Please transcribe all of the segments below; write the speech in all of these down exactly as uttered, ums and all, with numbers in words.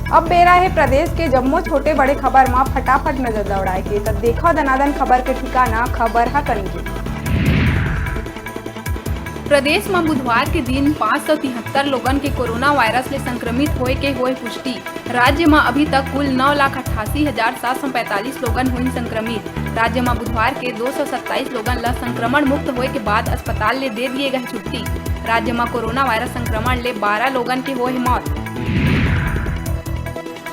अब बेरा हे प्रदेश के जम्मो छोटे बड़े खबर म फटाफट नजर दौड़ाए के, त देखव दनादन खबर के ठिकाना, खबर ह कनकी। प्रदेश म बुधवार के दिन पाँच सौ तिहत्तर लोगन के कोरोना वायरस ले संक्रमित होए के होए पुष्टि। राज्य म अभी तक कुल नौ लाख अट्ठासी हजार सात सौ पैंतालीस लोगन होइन संक्रमित। राज्य म बुधवार के दो सौ सत्ताईस लोगन ल संक्रमण मुक्त होए के बाद अस्पताल ले दे दिए गए छुट्टी। राज्य म कोरोना वायरस संक्रमण ले बारह लोगन के होए हे मौत।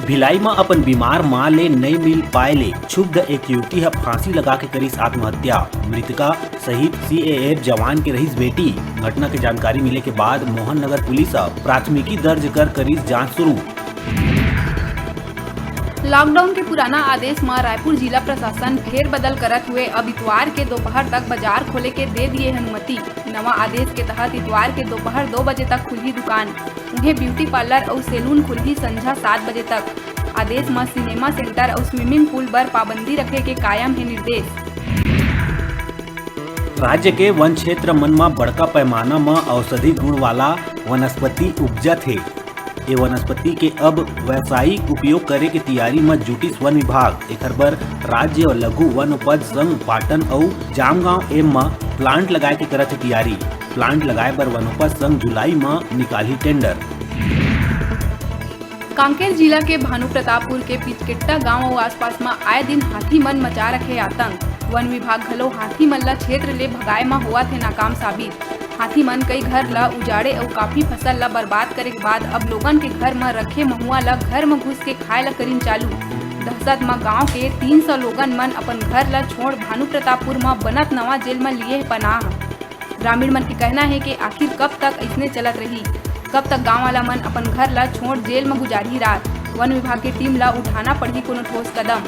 भिलाई म अपन बीमार मां ले नइ मिल पाए ले क्षुब्ध एक युवती ह फांसी लगा के करिस आत्महत्या। मृतका शहीद सीएएफ जवान के रहिस बेटी। घटना के जानकारी मिले के बाद मोहन नगर पुलिस ह प्राथमिकी दर्ज कर करिस जांच शुरू। लॉकडाउन के पुराना आदेश म रायपुर जिला प्रशासन फेरबदल करत हुए अब इतवार के दोपहर तक बाजार खोले के दे दिए अनुमति। नवा आदेश के तहत इतवार के दोपहर दो बजे तक खुलही दुकान। उहें ब्यूटी पार्लर अउ सैलून खुलही संझा सात बजे तक। आदेश म सिनेमा सेंटर अउ स्विमिंग पूल बर पाबंदी रखे के कायम हे निर्देश। राज्य के वन क्षेत्र मन म बड़का पैमाना म औषधि गुण वाला वनस्पति उपजत हे। ए वनस्पति के अब व्यावसायिक उपयोग करे के तियारी म जुटिस वन विभाग। एखर बर राज्य लघु वनोपज संघ पाटन अउ जामगांव एम म प्लांट लगाए के करत हे तियारी। प्लांट लगाए बर वनोपज संघ जुलाई म निकालही टेंडर। कांकेर जिला के भानुप्रतापपुर के पिचकेट्टा गांव अउ आसपास म आए दिन हाथी मन मचा रखे आतंक। वन विभाग घलो हाथी मन ल क्षेत्र ले भगाए म होवत हे नाकाम साबित। हाथी मन कई घर ल उजाड़े अउ काफी फसल ल बर्बाद करे के बाद अब लोगन के घर म रखे महुआ ल घर म घुस के खाए ल करिन चालू। दहशत म गांव के तीन सौ लोगन मन अपन घर ल छोड़ भानुप्रतापपुर म बनत नवा जेल म लिए हे पनाह। ग्रामीण मन के कहना हे कि आखिर कब तक अइसने चलत रही, कब तक गांव वाला मन अपन घर ल छोड़ जेल म गुजारही रात। वन विभाग के टीम ल उठाना पड़ही कोनो ठोस कदम।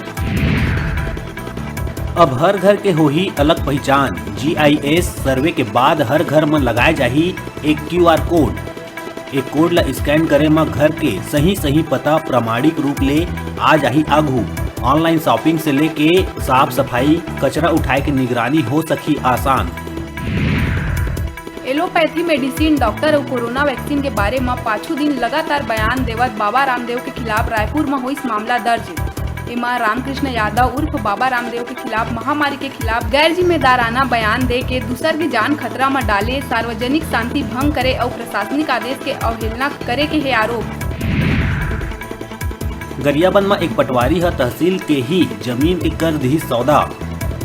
अब हर घर के होही अलग पहिचान। जीआईएस सर्वे के बाद हर घर म लगाए जाही एक क्यूआर कोड। ए कोड ल स्कैन करे म घर के सही-सही पता प्रमाणिक रूप ले आ जाही आघू। ऑनलाइन शॉपिंग से लेके साफ सफाई, कचरा उठाए के निगरानी हो सकही आसान। एलोपैथी मेडिसिन, डॉक्टर अउ कोरोना वैक्सीन के बारे म पाछू दिन लगातार बयान देवत बाबा रामदेव के खिलाफ रायपुर म होइस मामला दर्ज। एमा रामकृष्ण यादव उर्फ बाबा रामदेव के खिलाफ महामारी के खिलाफ गैर जिम्मेदाराना बयान दे के दूसर के जान खतरा म डाले, सार्वजनिक शांति भंग करे अउ प्रशासनिक आदेश के अवहेलना करे के हे आरोप। गरियाबंद म एक पटवारी ह तहसील के ही जमीन के कर दिहिस सौदा।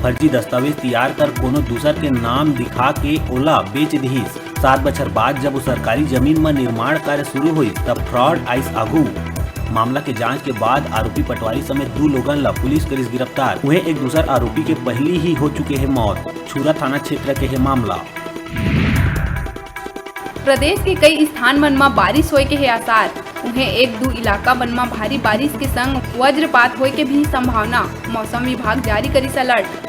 फर्जी दस्तावेज तियार कर कोनो दूसर के नाम दिखा के ओला बेच दिहिस। सात बछर बाद जब ओ सरकारी जमीन म निर्माण कार्य शुरू होइस, तब फ्रॉड आइस आघू। मामला के जांच के बाद आरोपी पटवारी समेत दू लोगन ल पुलिस करिस गिरफ्तार। उहें, एक दूसर आरोपी के पहिली ही हो चुके हे मौत। छुरा थाना क्षेत्र के हे मामला। प्रदेश के कई स्थान मन म बारिश होए के हे आसार। उहें, एक दू इलाका मन म भारी बारिश के संग वज्रपात होए के भी संभावना। मौसम विभाग जारी करिस अलर्ट।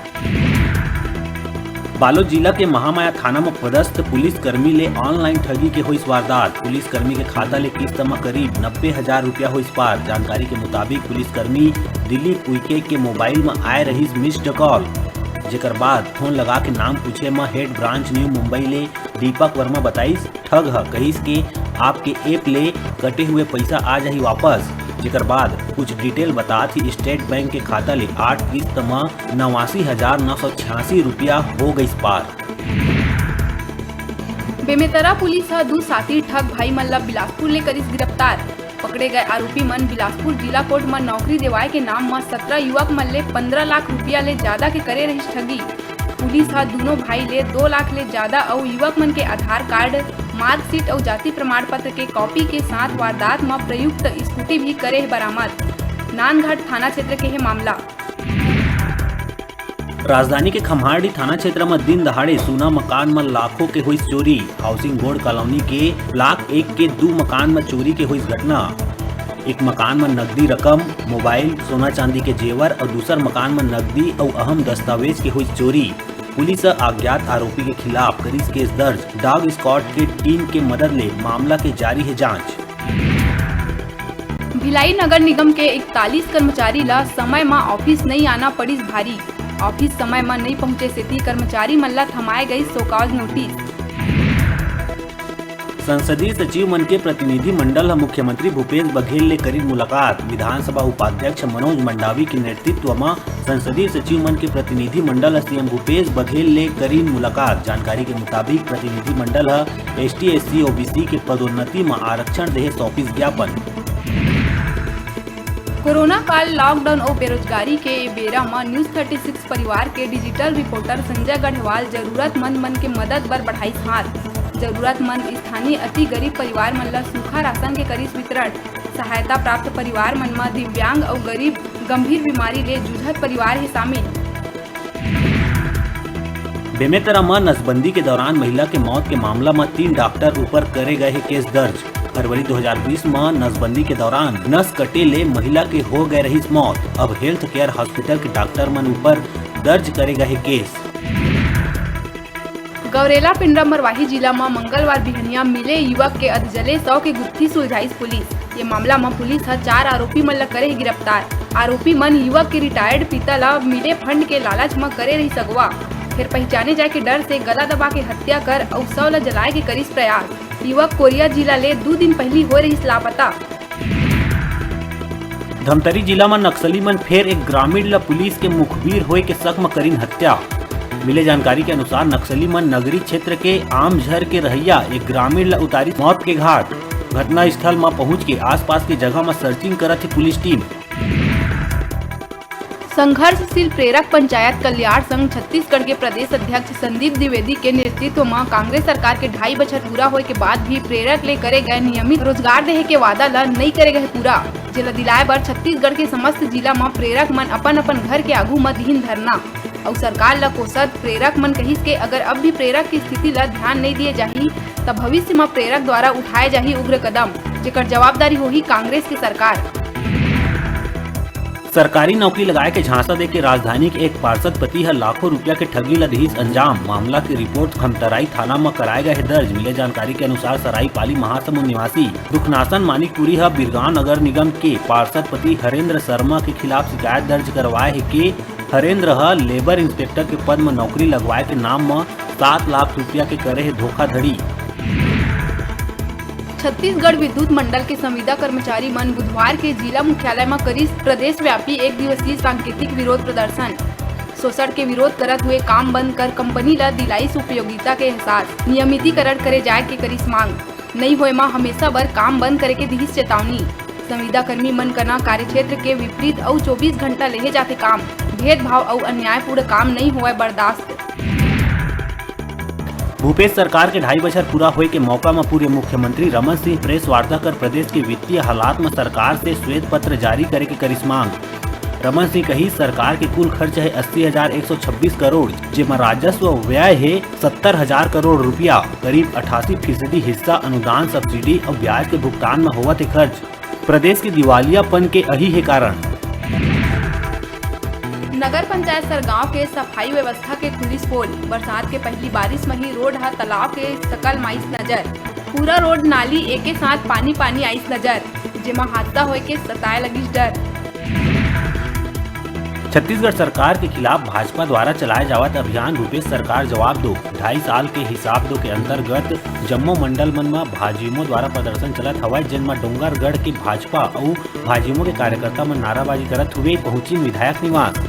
बालोद जिला के महामाया थाना म पदस्थ पुलिसकर्मी ले ऑनलाइन ठगी के होइस वारदात। पुलिसकर्मी के खाता ले किस्त म करीब नब्बे हजार रुपया होइस पार। जानकारी के मुताबिक, पुलिसकर्मी दिलीप उइके के मोबाइल म आए रहिस मिस्ड कॉल, जेकर बाद फोन लगा के नाम पूछे म हेड ब्रांच न्यू मुंबई ले दीपक वर्मा बताइस, ठग ह कहिस के आपके ऐप ले कटे हुए पइसा आ जाही वापस। जेकर बाद कुछ डिटेल बतात ही स्टेट बैंक के खाता ले आठ किस्त म नवासी हजार नौ सौ छियासी रुपया हो गइस पार। बेमेतरा पुलिस ह दू साथी ठग भाई मन ल बिलासपुर ले करिस गिरफ्तार। पकड़े गए आरोपी मन बिलासपुर जिला कोर्ट म नौकरी देवाए के नाम म सत्रह युवक मन ले पंद्रह लाख रुपया ले जादा के करे रहिस ठगी। पुलिस ह दूनों भाई ले दो लाख ले जादा अउ युवक मन के आधार कार्ड, मार्कशीट अउ जाति प्रमाण पत्र के कॉपी के साथ वारदात म प्रयुक्त स्कूटी भी करे हे बरामद। नानघाट थाना क्षेत्र के हे मामला। राजधानी के खम्हारडीह थाना क्षेत्र म दिन दहाड़े सूना मकान म लाखों के होइस चोरी। हाउसिंग बोर्ड कॉलोनी के ब्लॉक एक के दू मकान म चोरी के होइस घटना। एक मकान म नकदी रकम, मोबाइल, सोना चांदी के जेवर अउ दूसर मकान म नकदी अउ अहम दस्तावेज के होइस चोरी। पुलिस ह अज्ञात आरोपी के खिलाफ करिस केस दर्ज। डॉग स्क्वाड के टीम के मदद ले मामला के जारी हे जांच। भिलाई नगर निगम के इकतालीस कर्मचारी ल समय म ऑफिस नइ आना पड़िस भारी। ऑफिस समय म नइ पहुंचे सेती कर्मचारी मन ल थमाए गइस शोकॉज नोटिस। संसदीय सचिव मन के प्रतिनिधि मंडल ह मुख्यमंत्री भूपेश बघेल ले करिन मुलाकात। विधानसभा उपाध्यक्ष मनोज मंडावी के नेतृत्व म संसदीय सचिव मन के प्रतिनिधि मंडल ह सीएम भूपेश बघेल ले करिन मुलाकात। जानकारी के मुताबिक, प्रतिनिधि मंडल ह एसटी, एससी, ओबीसी के पदोन्नति म आरक्षण देहे सौंपिस ज्ञापन। कोरोना काल, लॉकडाउन अउ बेरोजगारी के ए बेरा म न्यूज़ थर्टी सिक्स परिवार के डिजिटल रिपोर्टर संजय गढ़वाल जरूरतमंद मन के मदद बर बढ़ाइस हाथ। जरूरतमंद स्थानीय अति गरीब परिवार मन ल सूखा राशन के करिस वितरण। सहायता प्राप्त परिवार मन म दिव्यांग अउ गरीब, गंभीर बीमारी ले जूझत परिवार हे शामिल। बेमेतरा म नसबंदी के दौरान महिला के मौत के मामला म तीन डॉक्टर ऊपर करे गए हे केस दर्ज। फरवरी दो हज़ार बीस म नसबंदी के दौरान नस कटे ले महिला के हो गए रहिस मौत। अब हेल्थ केयर हॉस्पिटल के डॉक्टर मन ऊपर दर्ज करे गए हे केस। गौरेला पेंड्रा मरवाही जिला म मंगलवार बिहनिया मिले युवक के अधजले शव के गुत्थी सुलझाइस पुलिस। ये मामला म पुलिस ह चार आरोपी मन ल करे हे गिरफ्तार। आरोपी मन युवक के रिटायर्ड पिता ल मिले फंड के लालच म करे रहिस अगवा, फेर पहिचाने जाए के डर से गला दबा के हत्या कर अउ शव ल जलाए के करिस प्रयास। युवक कोरिया जिला ले दू दिन पहिली होए रहिस लापता। धमतरी जिला म नक्सली मन फेर एक ग्रामीण ल पुलिस के मुखबिर होए के शक म करिन हत्या। मिले जानकारी के अनुसार, नक्सली मन नगरी क्षेत्र के आमझर के रहइया एक ग्रामीण ल उतारिस मौत के घाट। घटना स्थल म पहुंच के आसपास के जगह म सर्चिंग करत हे पुलिस टीम। संघर्षशील प्रेरक पंचायत कल्याण संघ छत्तीसगढ़ के प्रदेश अध्यक्ष संदीप द्विवेदी के नेतृत्व म कांग्रेस सरकार के ढाई बछर पूरा होए के बाद भी प्रेरक ले करे गए नियमित रोजगार देहे के वादा ल नइ करे गए पूरा, जेला दिलाए बर छत्तीसगढ़ के समस्त जिला म प्रेरक मन अपन-अपन घर के आगू म दिहिन धरना। अउ सरकार ल कोसत प्रेरक मन कहिस के अगर अब भी प्रेरक के स्थिति ल ध्यान नइ दिए जाही, त भविष्य म प्रेरक द्वारा उठाए जाही उग्र कदम, जेकर जवाबदारी होही कांग्रेस के सरकार। सरकारी नौकरी लगाए के झांसा देके राजधानी के एक पार्षद पति ह लाखों रुपया के ठगी ल दिहिस अंजाम। मामला के रिपोर्ट खमतराई थाना म कराए गए हे दर्ज। मिले जानकारी के अनुसार, सराईपाली महासमुंद निवासी दुखनासन मानिकपुरी ह बिरगांव नगर निगम के पार्षद पति हरेंद्र शर्मा के खिलाफ शिकायत दर्ज करवाए हे के हरेंद्र ह लेबर इंस्पेक्टर के पद म नौकरी लगवाए के नाम म सात लाख रुपया के करे हे धोखाधड़ी। छत्तीसगढ़ विद्युत मंडल के संविदा कर्मचारी मन बुधवार के जिला मुख्यालय म करिस प्रदेशव्यापी एक दिवसीय सांकेतिक विरोध प्रदर्शन। शोषण के विरोध करत हुए काम बंद कर कंपनी ल दिलाइस उपयोगिता के एहसास, नियमितीकरण करे जाए के करिस मांग। नइ होए म हमेशा बर काम बंद करे के दिहिस चेतावनी। संविदा कर्मी मन कना कार्यक्षेत्र के विपरीत अउ चौबीस घंटा लेहे जाथे काम। भेदभाव अउ अन्यायपूर्ण काम नइ होवय बर्दाश्त। भूपेश सरकार के ढाई बछर पूरा होए के मौका म पूर्व मुख्यमंत्री रमन सिंह प्रेस वार्ता कर प्रदेश के वित्तीय हालात म सरकार से श्वेत पत्र जारी करे के करिस मांग। रमन सिंह कहिस, सरकार के कुल खर्च हे अस्सी हजार एक सौ छब्बीस करोड़, जेमा राजस्व व्यय हे सत्तर हजार करोड़ रुपया, करीब अठासी फीसदी हिस्सा अनुदान, सब्सिडी अउ ब्याज के भुगतान म होवत हे खर्च। प्रदेश के दिवालियापन के अही हे कारण। नगर पंचायत सरगांव के सफाई व्यवस्था के खुलिस पोल। बरसात के पहिली बारिश म ही रोड ह तालाब के सकल म आइस नजर। पूरा रोड नाली एके साथ पानी-पानी आइस नजर, जेमा हादसा होए के सताए लगिस डर। छत्तीसगढ़ सरकार के खिलाफ भाजपा द्वारा चलाए जावत अभियान भूपेश सरकार जवाब दो, ढाई साल के हिसाब दो के अंतर्गत जम्मो मंडल मन म भाजयुमो द्वारा प्रदर्शन चलत हवय, जेन म डोंगरगढ़ के भाजपा अउ भाजयुमो के कार्यकर्ता मन नाराबाजी करत हुए पहुंचिन विधायक निवास,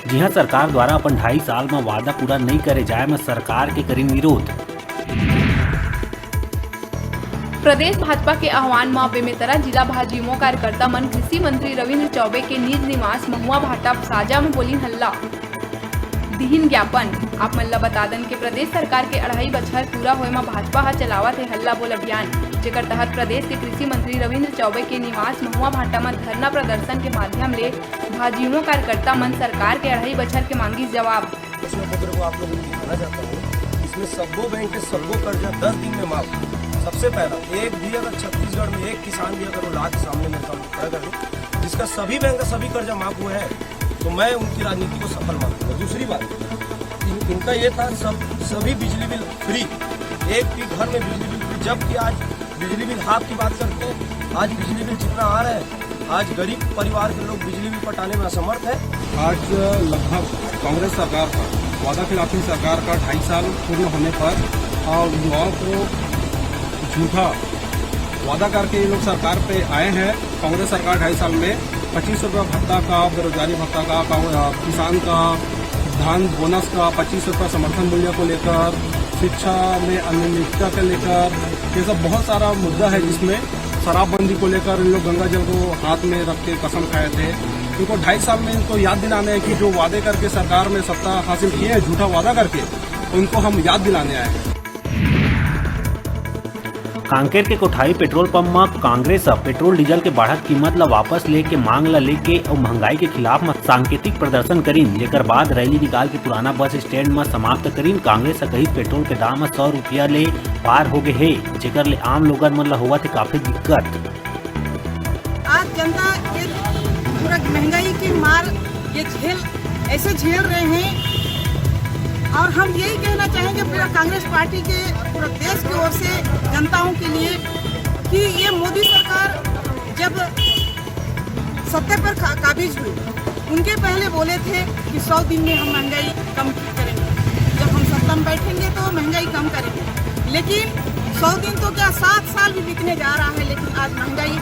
जिहां सरकार द्वारा अपन ढाई साल म वादा पूरा नइ करे जाए म सरकार के करिन विरोध। प्रदेश भाजपा के आह्वान म बेमेतरा जिला भाजयुमो कार्यकर्ता मन कृषि मंत्री रविंद्र चौबे के निज निवास महुआ भाटा साजा म बोलिन हल्ला, दिहिन ज्ञापन। आप मन ल बता दन के प्रदेश सरकार के अढ़ाई बछर पूरा होए म भाजपा ह चलावत हे हल्ला बोल अभियान, जेकर तहत प्रदेश के कृषि मंत्री रविंद्र चौबे के निवास महुआ भाटा म धरना प्रदर्शन के माध्यम ले भाजयुमो कार्यकर्ता मन सरकार के अढ़ाई बछर के मांगिस जवाब। प्रश्न पत्र को आप लोगों को दिखाना चाहता हूँ। इसमें सब्बो बैंक के सब्बो कर्जा दस दिन में माफ। सबसे पहला, एक भी अगर छत्तीसगढ़ में एक किसान भी अगर वो लाके सामने मेरे सामने खड़ा कर दे, जिसका सभी बैंक का सभी कर्जा माफ हुआ है, तो मैं उनकी राजनीति को सफल मानूंगा। दूसरी बात, इन, इनका ये था, सब, सभी बिजली बिल फ्री, एक भी घर में बिजली बिल फ्री, जबकि आज बिजली बिल हाफ की बात करते हैं, आज बिजली बिल जितना आ रहा है, आज गरीब परिवार के लोग बिजली बिल पटाने में असमर्थ है। आज लगभग कांग्रेस सरकार का वादा खिलाफी सरकार का ढाई साल पूर्ण होने पर और युवाओं को झूठा वादा करके ये लोग सरकार पे आए हैं। कांग्रेस सरकार ढाई साल में पच्चीस रुपया भत्ता का, बेरोजगारी भत्ता का, कांग-, अ, किसान का, धान बोनस का, पच्चीस रुपया समर्थन मूल्य को लेकर, शिक्षा में अनियमितता को लेकर, ये सब बहुत सारा मुद्दा है जिसमें शराबबंदी को लेकर इन लोग गंगा जल को हाथ में रख के कसम खाए थे। इनको ढाई साल में इनको याद दिलाने हैं कि जो वादे करके सरकार में सत्ता हासिल किए हैं, झूठा वादा करके, उनको हम याद दिलाने आए हैं। कांकेर के कोठारी पेट्रोल पंप म कांग्रेस ह पेट्रोल डीजल के बाढ़त कीमत ल वापस ले के मांग ल लेके अउ महंगाई के खिलाफ म सांकेतिक प्रदर्शन करिन, जेकर बाद रैली निकाल के पुराना बस स्टैंड म समाप्त करिन। कांग्रेस ह कहिस पेट्रोल के दाम ह सौ रुपया ले पार हो गे हे, जेकर ले आम लोगन मन ल होवत हे काफी दिक्कत। आज जनता ये पूरा महंगाई की मार ये झेल, ऐसे झेल रहे हैं। और हम यही कहना चाहेंगे पूरा कांग्रेस पार्टी के, पूरा देश की ओर से जनताओं के लिए कि ये मोदी सरकार जब सत्ता पर का-, काबिज हुई, उनके पहले बोले थे कि सौ दिन में हम महंगाई कम करेंगे, जब हम सत्ता में बैठेंगे तो महंगाई कम करेंगे। लेकिन सौ दिन तो क्या, सात साल भी बीतने जा रहा है, लेकिन आज महंगाई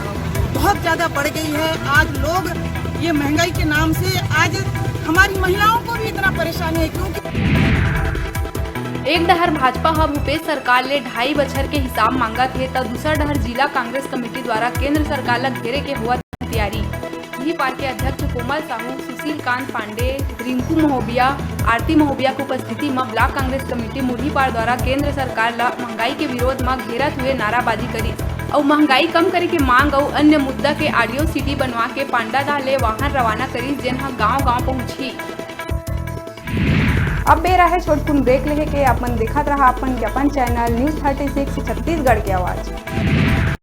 बहुत ज़्यादा बढ़ गई है। आज लोग ये महंगाई के नाम से, आज हमारी महिलाओं को भी इतना परेशानी है, क्योंकि एक डहर भाजपा ह भूपेश सरकार ले ढाई बछर के हिसाब मांगत हे, त दूसर डहर जिला कांग्रेस कमेटी द्वारा केंद्र सरकार ल घेरे के होवत तैयारी। मुरहीपार के अध्यक्ष कोमल साहू, सुशील कांत पांडे, रिंकू महोबिया, आरती महोबिया के उपस्थिति म ब्लॉक कांग्रेस कमेटी मुरहीपार द्वारा केंद्र सरकार ल महंगाई के विरोध म घेरत हुए नाराबाजी करिस अउ महंगाई कम करे के मांग अउ अन्य मुद्दा के ऑडियो सीडी बनवा के पांडादाह ले वाहन रवाना करिस, जेन ह गांव-गांव पहुंचही। अब बेरा हे छोटकुन ब्रेक लेहे के। अपन देखत रहा अपन ज्ञापन channel news thirty six Chhattisgarh के आवाज़।